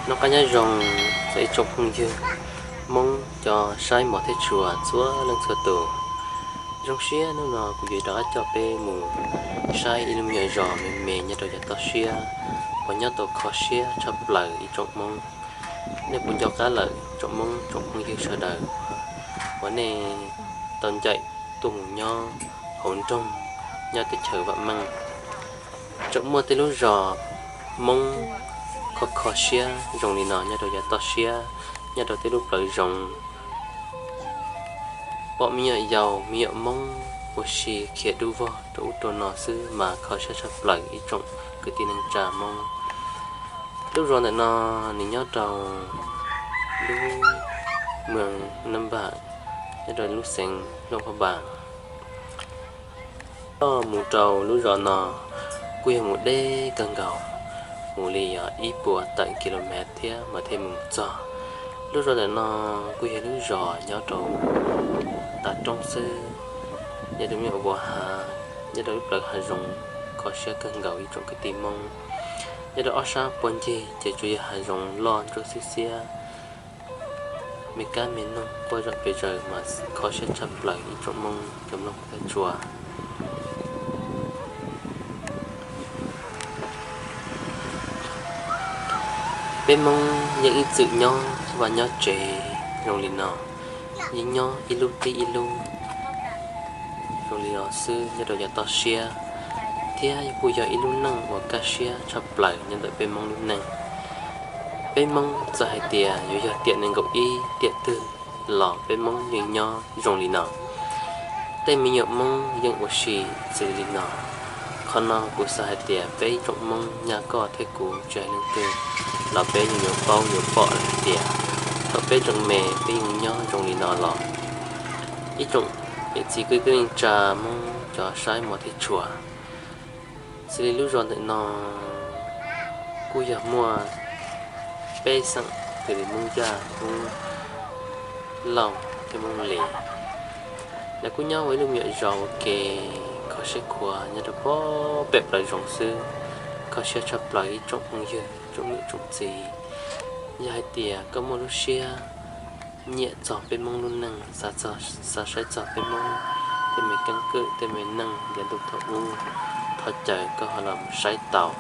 Noj qab nyob zoo txog ib tsoom phooj ywg Hmoob cov saib mos thiab tshua txhua leej txhua tus. Zoo siab hnub no kuv yuav rov qab coj peb mus saib ib lub me nyuam zos me me nyob rau yav toj siab uas nyob tau kho siab tshaj plaws ib tsoom Hmoob. Nej puas nco qab lawm tsoom Hmoob tsoom phooj ywg sawv daws uas nej tau ncaim tuaj mus nyob hauv nroog nyob teb chaws Vam Meej? Tseem muaj tej lub zos Hmoob kho kho siab zoo li no nyob rau yav toj siab, nyob rau tej lub plawv zoov. Pom me nyuam yaus me nyuam Hmoob ua si khiav dub vog rau ub rau no xwb mas kho siab tshaj plaws ib tsoom kwv tij neej tsa Hmoob. Lub zos ntawm no nws nyob rau lub moos Nam Npam, nyob rau lub xeev Luam Phaj Npas. Toj mus rau lub zos no kuj yog mus deb kawg nkaus, mus li yog ib puas tawm kilomev thiab mas thiaj mus txog. Lub zos ntawm no kuj yog lub zos nyob rau tav roob xwb, nyob rau me nyuam vuas hav, nyob rau lub plawv hav zoov kho siab kawg nkaus ib tsoom kwv tij Hmoob. Nyob rau ob sab puag ncig ces tsuas yog hav zoov loj ntsuab xiab xiab, me kab me noog quaj zom pes zaws mas kho siab tshaj plaws ib tsoom Hmoob cov mloog thiab tshua. Peb Hmoob yeej ib txwm nyob vaj nyob tsev zoo li no, yeej nyob ib lub tib ib lub zoo li no xwb nyob rau yav toj siab, thiab kuj yog ib lub neej uas kaj siab tshaj plaws nyob ntawm peb Hmoob lub neej. Peb Hmoob txawm hais tias yuav yog tiam nees nkaum ib tiam twg los peb Hmoob yeej nyob zoo li no. Tej me nyuam Hmoob yeej ua si xws li no. Qhov no kuv xav hais tias peb ib tsoom Hmoob nyaj koj thiab kuv tsis hais leej twg los peb yeej yuav paub yuav pom lawm hais tias thaum peb tseem me peb yeej nyob zoo li no los. Ib tsoom niam txiv kwv tij neej tsa Hmoob cov saib mos thiab tshua, xws li lub zos ntawm no kuj yog muaj peb xeem xws li Hmoob Yaj, Hmoob Lauj thiab Hmoob Lis. Lawv kuj nyob ua ib lub me nyuam zos ua ke kho siab khuav nyob rau pem plawv zoov xwb, kho siab tshaj plaws ib tsoom phooj ywg tsoom niam tsoom txiv. Yog hais tias koj muaj lub siab nyiam txog peb Hmoob lub neej, xav saib txog peb Hmoob tej me keeb kwm tej me neej yav ntuj thaum ub, thov caw koj ho los mus saib tau.